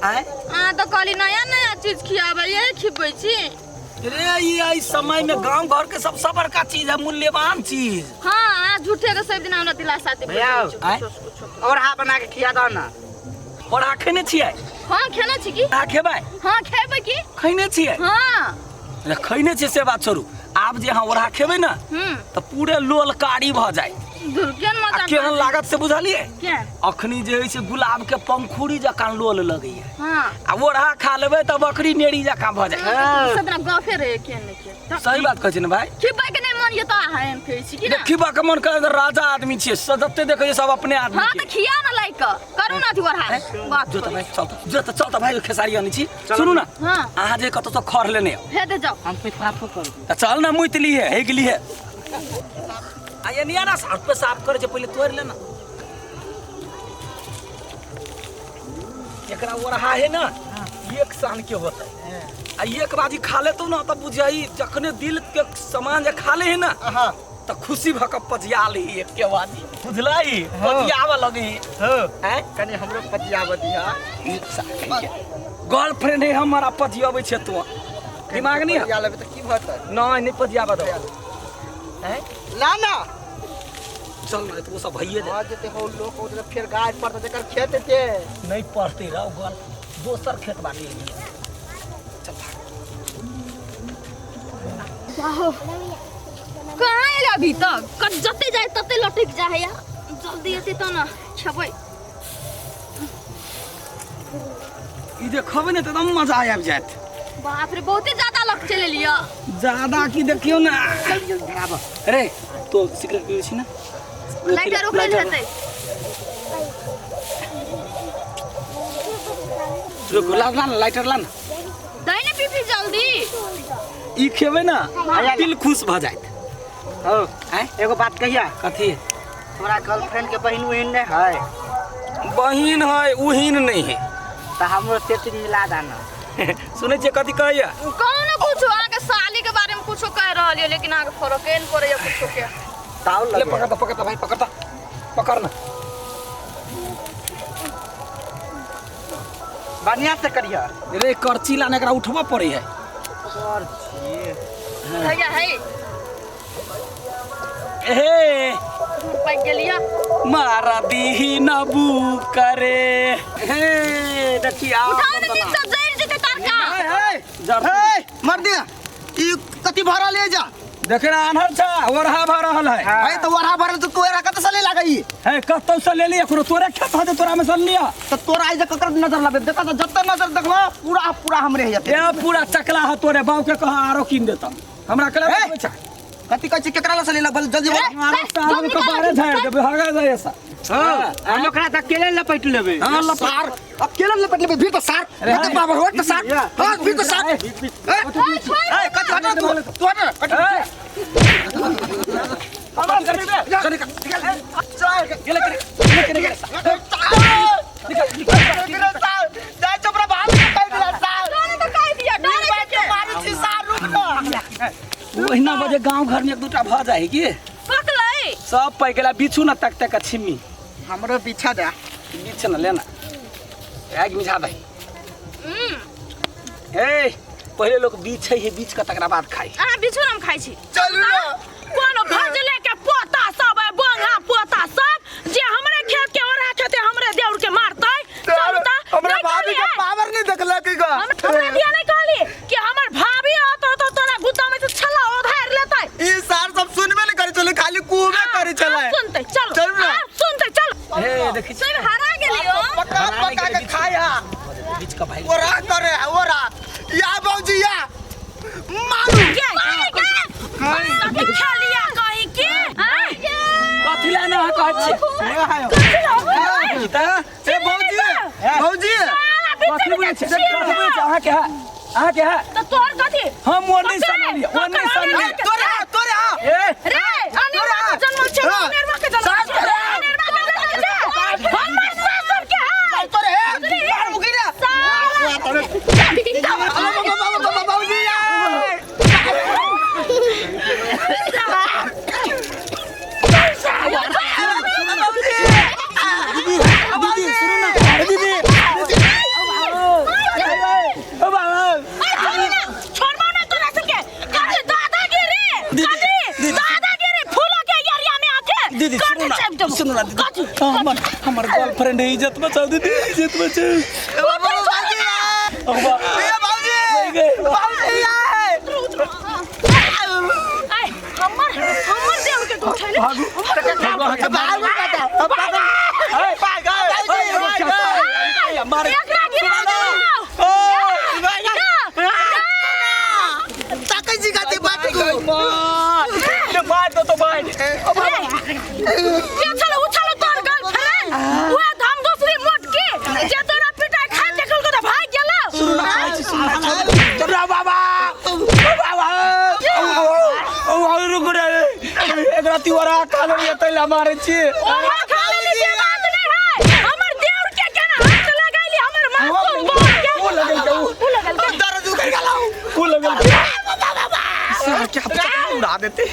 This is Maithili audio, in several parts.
आय अहाँ तऽ कहली नया नया चीज खियाबै यही खिबै छी रे ई एहि समय में गांव घर के सबसे बड़का चीज है मूल्यवान चीज हाँ अहाँ झूठे के सब दिन हमरा दिलासा देबै भैया, आँय? कुछो कुछो और हा बना के खिया दो ना और खेने छियै हाँ खेने छी की आ खेबै हाँ खेबै की खैने छियै हाँ ले, खैने छियै से बात छोड़ू आब जे अहाँ ओढ़ा खेबै ने हम्म तऽ पूरे लोल कारी भऽ जाय धुर केहन आ मजा केहन लागत से बुझलियै केहन अखनी जे होइ छै गुलाब के पंखुड़ी जकाँ लोल लगैया हाँ आ ओढ़ा खा लेबै तऽ बकरी नेरी जकाँ भऽ जाय सब दिना गफे रहे केहन ने केहन तऽ सही बात कहै छी ने भाई खिबै के नहि मन ये तऽ अहाँ एहन कहै छी की ना देखिबा के मन करे तऽ राजा आदमी छियै जते देखै छियै सब अपने आदमी हाँ के तऽ खिया ना लाइक कऽ करू ना अथी ओढ़ा बात जो तऽ करू। भाई चल तऽ जो तऽ चल तऽ भाई खेसारी अनै छी सुनू ना हाँ अहाँ जे कतौ से खर लेने आउ हे दे जाओ हम पे साफो कर दू तऽ चल ना मुइत लिए हेग लिए आ ये निया ना साफ पे साफ करे छै पहिले तोड़ ले ना एकरा ओरहा है ना एक सान के होते आ एक बाजी खा लेतौ ना तब बुझाई जखने दिल के सामान जे खा ले है ना हाँ तऽ खुशी भऽ कऽ पजिया ली एक के बाजी बुझलाई पजियाबऽ लगी हाँ आँय कनी हमरो पतियाबऽ दिहा गर्लफ्रेंड है हमारा पजियाबै छै तू दिमाग नहीं है पतिया लेबै तऽ की भतै नहीं नहीं पजियाबऽ दो आँय ना ना चल ना तो वो सब भइए भऽ जेतै हौ लोक उधर फेर गाय पड़तै जकर खेत हेतै नहीं पढ़ते रहो गर्ल दोसर खेत बाटी चल भाग कहाँ एल अभी तक कत जते जाए तते लटक जाए यार जल्दी एते त ना खेबै ई जे खबै ने तऽ एकदम मजा आबि जायत बाप रे बहुते ज्यादा लग चलि लिअ ज्यादा की देखियौ ने अरे तो सिगरेट पीबै छी ने लाइटर ओकरे हेतै रुक ला ला ना लाइटर ला ना दै ने पीपी जल्दी ई खेबै ना दिल खुश भऽ जायत हो आँय एगो बात कहिया कथी तोरा गर्लफ्रेंड के बहिन उहिन नहीं है बहिन है उहिन नहीं है तो हमरो सेटिंग मिला दाना सुनै छियै कथी कहैया कहू ने कुछो अहाँके साली के बारे में कुछो कह रहल ये लेकिन अहाँके फरके नहि पड़ैया कुछो के ताव ले लगे पकड़ पकड़ भाई पकड़ पकड़ ना बढ़िया से करिया रे करची लाने एकरा उठबऽ पड़ै है कर छी भैया है हे दूर पाकि गेलिया मारा दीही नबू करे हे देखिया उठाओ ने नीक से जरि जेतै तरका जर हे मर दिया ई कथी भरल ले जा देखे ना आन्हर छा ओरहा भऽ रहल है है तो वरहा भरल तो तोरा कत से ले लागई है कतौ से ले लिया करो तोरे खेत हते तोरा में से लिया तो तोरा आई जे ककर नजर लबे देखा तो जत्ते नजर देखबो पूरा पूरा हमरे हे जते ए पूरा चकला है तोरे बाप के कहा आरो कीन देता हमरा कला ए! पैसा कथी कहै छी केकरा लसे लेला जल्दी बोल आरो साहब के बारे झाड़ देबे हगा जाए ऐसा हाँ हम ओकरा तक केले लपेट लेबै हां लपा सार अब केला लपेट लेबे भीड़ तो सार अरे ये तो बाबा हो तो सार हां भीड़ तो सार ए ए, ए कथी हट तू तू हट कथी चल चल गेले करे गेले करे जाय चोपड़ा बाहर कह दिला सार डरे तऽ कहि दिअ डरे के मारै छी सार रुक ना ओहिना बजे गांव घर में एक दूटा भऽ जाइ की पकलै सब पै गेला बिछू ना तक तक छिम्मी हमरो पीछा दे बिछ ना लेना आगि मिझा दे हम्म, ए पहिले लोग बीछै है बीछ के तकरा बाद खाइ अहाँ बिछू हम खाइ छी चलू ना कोनो भजले के पोता सब है बोंगा पोता सब जे हमरे खेत के ओरा खेते हमरे देउर के मारतै चलू त हमरा नहीं भाभी के कहलियै? पावर नहीं देखलक की गा हमरा दिया नहीं कहली कि हमर भाभी होतो तो तोरा गुद्दा में से छला उधार लेतै ई सार सब सुनबे नहीं करै छलै खाली कूबे करै छलै आब सुनतै चलो चलू ना। आब सुनतै चलो हे देखै छी सब हरा गेलियो पका पका के खाया बीछ के भाई ओरा करे ओरा या बाबूजी या मारू के के खेलिया कहीं के हैं? कथी ला ना कहै छी ए भौजी भौजी साला बीचे कथी बुझै में छी कथी बुझै छी अहाँ के है अहाँ के है तो तोहर कथी हम मोरनी सनलियै ओन्नी सनलियै तोरे तोरे ए रे अनिर्वा के जन्म छै हाँ। अनिर्वा के जन्म छै अनिर्वा के जन्म छै हमर ससुर के है तोरे मार मुकी रे साला भौजी दीदी सुनू ना दीदी हमर हमर गर्लफ्रेंड है, इज्जत बचाओ दीदी, इज्जत बचाओ। बाबूजी अब्बा, ए बाबूजी गए। बाबूजी आए। ऐ हमर हमर देवर के तू उठैले। भागू भागू। बाबू बता पागल पागल मारे। एकरा गिरा दो। ताकै जी गाती बात को। ले मार दो तो मार। के छलो उछलो तोर गर्लफ्रेंड उहे धाम दूसरी मोट के जे तोरा पिटाई खा देखल को त भाग गेलो। चल बाबा बाबा, ओ ओ रुक रे, एकरा तिवरा खा ले तैला मारे छी। ओरा खा लेली से बात नहीं है, हमर देवर के केना हाथ लगाइली हमर मासूम बौआ के? ओ लगल के उ लगल के। दर्द उखड़ गेलौ। ओ लगल के सार क्या पता उड़ा देते।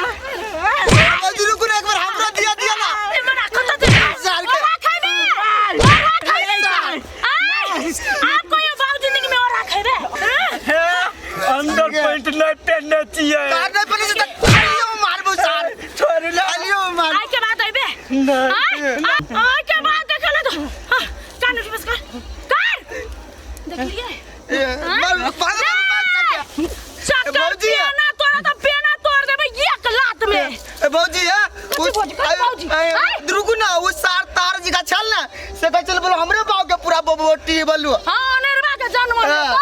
बाबूजी रुकू ना, एक बार हमरा दिया दिया ना। ए मना कत दे। सार के। ओरा खैबे, ओरा खैबे। आय आप कोई बाप जिंदगी में ओरा खैबे? अंदर पैंट नहीं पहनने चाहिए। कार नहीं पहने से त खालियो मारबो सार। छोड़ ले। खालियो मार। आय के बाद आइबे, आय आय के बाद देखल तो हां कान उठ बस कर कर देखलिए। ए मार पागल मार। चक्कर। भौजी। पेना तोरा तो पेना तोड़ देबे एक लात में। ए भौजी है। कथी भौजी, कथी भौजी? आय? रुकू ना, वो सार तार जी का छल ना से कह चल बोलो हमरे बाव के पूरा बोबोटी बोलू। हां, अनेरवा के जन्म हाँ। लेतो।